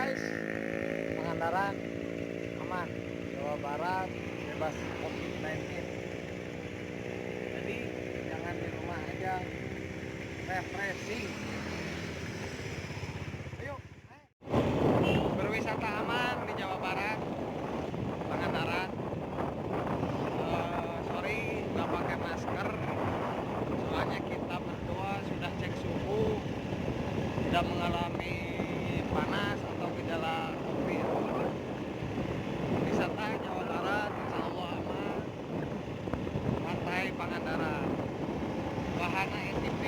Guys. Pangandaran aman. Jawa Barat bebas COVID-19. Jadi jangan di rumah aja, refreshing. Ayo, berwisata aman di Jawa Barat, Pangandaran. Sorry nggak pakai masker, soalnya kita berdua sudah cek suhu, tidak mengalami panas atau gejala COVID. Wisata Jawa Barat, insya Allah aman. Pantai Pangandaran, wahana ATV,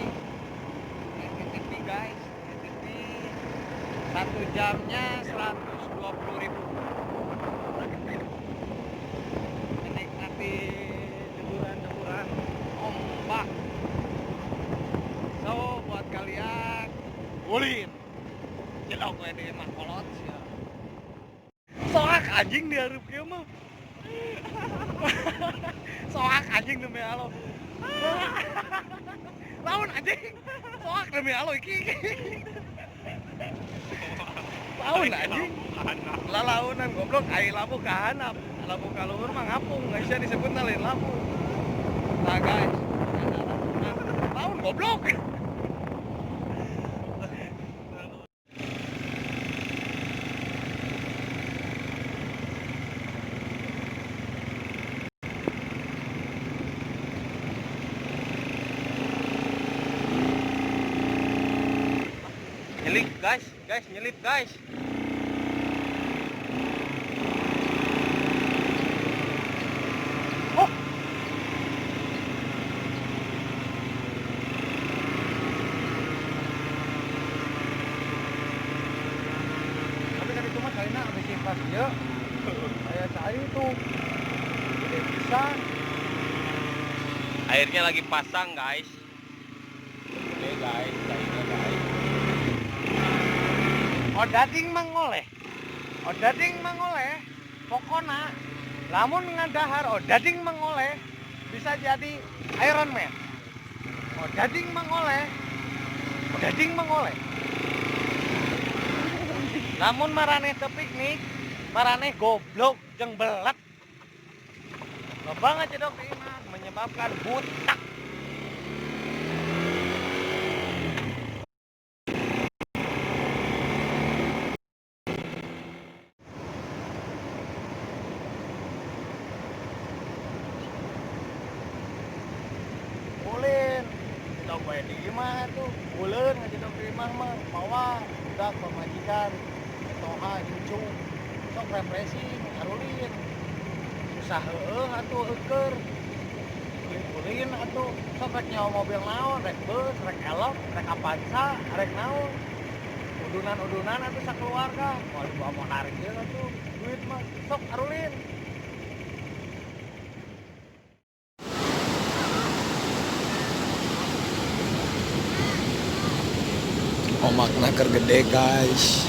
ATV guys, ATV satu jamnya 120.000. Menikmati deburan-deburan ombak. So buat kalian, ulin, jelok we di imah kolot sia. Soak anjing di hareup kieu mah. Soak anjing demi Allah. Lawan anjing. Soak demi Allah iki. Lawan anjing. Lalaunan goblok ai labu ka handap. Labu ka luhur mah ngapung, nggak bisa disebut lain labu. Nah guys, lawan goblok. Nyelip guys, guys, nyelip guys. Oh. Tapi kan itu mah kayaknya habis pas ya. Kayak cai tuh. Gede pisan. Airnya lagi pasang guys. Gede guys, cainya guys. Odading mangoleh. Odading mangoleh. Pokona lamun ngadahar odading mangoleh bisa jadi Iron Man. Odading mangoleh. Odading mangoleh. Lamun maraneh teu piknik, maraneh goblok jeung belet. Loba ngacedok di imah menyebabkan butak. Ulin, cedok bae di imah tuh, ulin ngacedok di imah mah, mawa budak pamajikan, toha cucu, sok refreshing, arulin. Susah heueuh atuh eueur. Ulin atuh, sok rek nyawa mobil naon, rek bus, rek elok, rek Avanza, rek naon. Udunan-udunan atuh sakeluarga, moal dibawa mau narik ieu atuh, duit mah sok arulin. Omakna keur gede guys.